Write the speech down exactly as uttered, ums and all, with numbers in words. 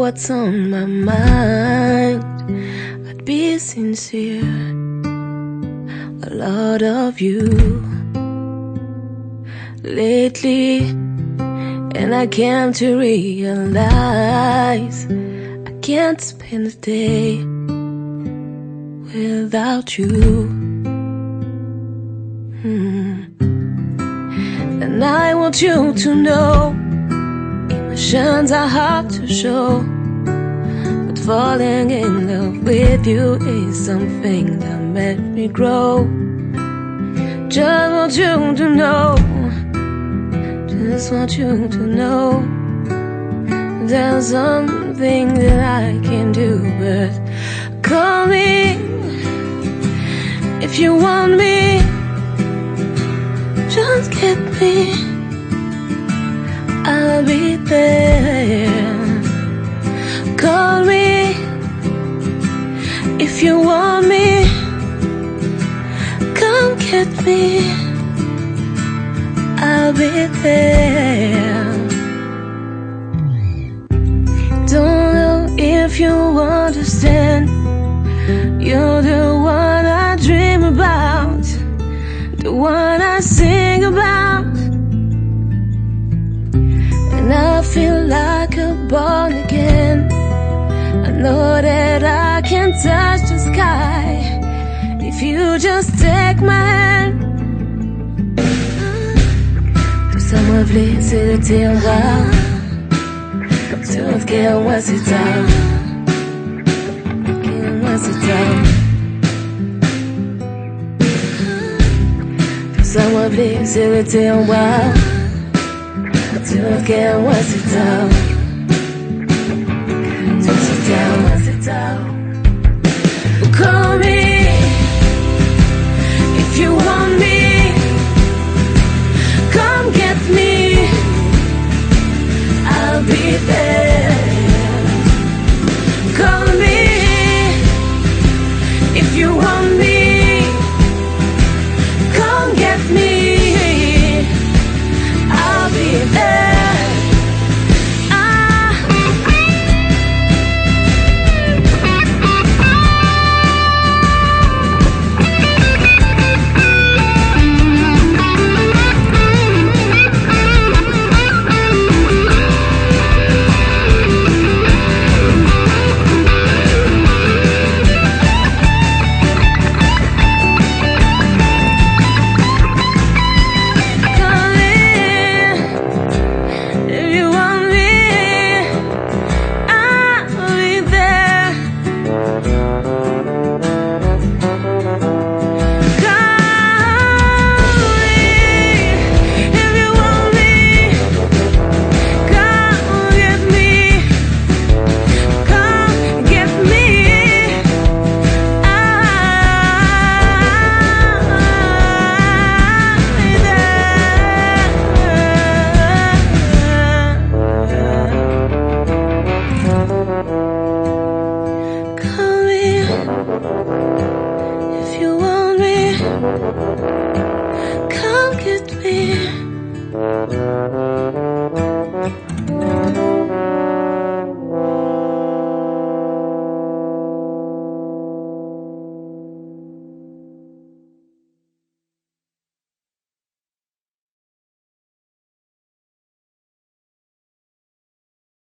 What's on my mind? I'd be sincere. A lot of you lately, and I came to realize I can't spend a day without you. Hmm. And I want you to know, emotions are hard to show, but falling in love with you is something that made me grow. Just want you to know, just want you to know, there's something that I can do, but call me if you want me. Just get me, I'll be there. Call me if you want me. Come get me, I'll be there. Don't know if you understand. You're the one I dream about, the one I sing about. And I feel like a born again. I know that I can touch the sky if you just take my hand. Tout sa mwen vle, se rete anba. Tout kè mwen se ta w. Kè mwen se ta w. Tout sa mwen vle, se rete anba. Tout kè mwen se ta w. Tout se ta w, se ta w. Call me if you want me. Come get me, I'll be there. Call me if you want me. Come get me, I'll be there. Ah. If you want me, I'll be there. Call me if you want me. Come get me. Come get me. I'll be there. Call me if you want me.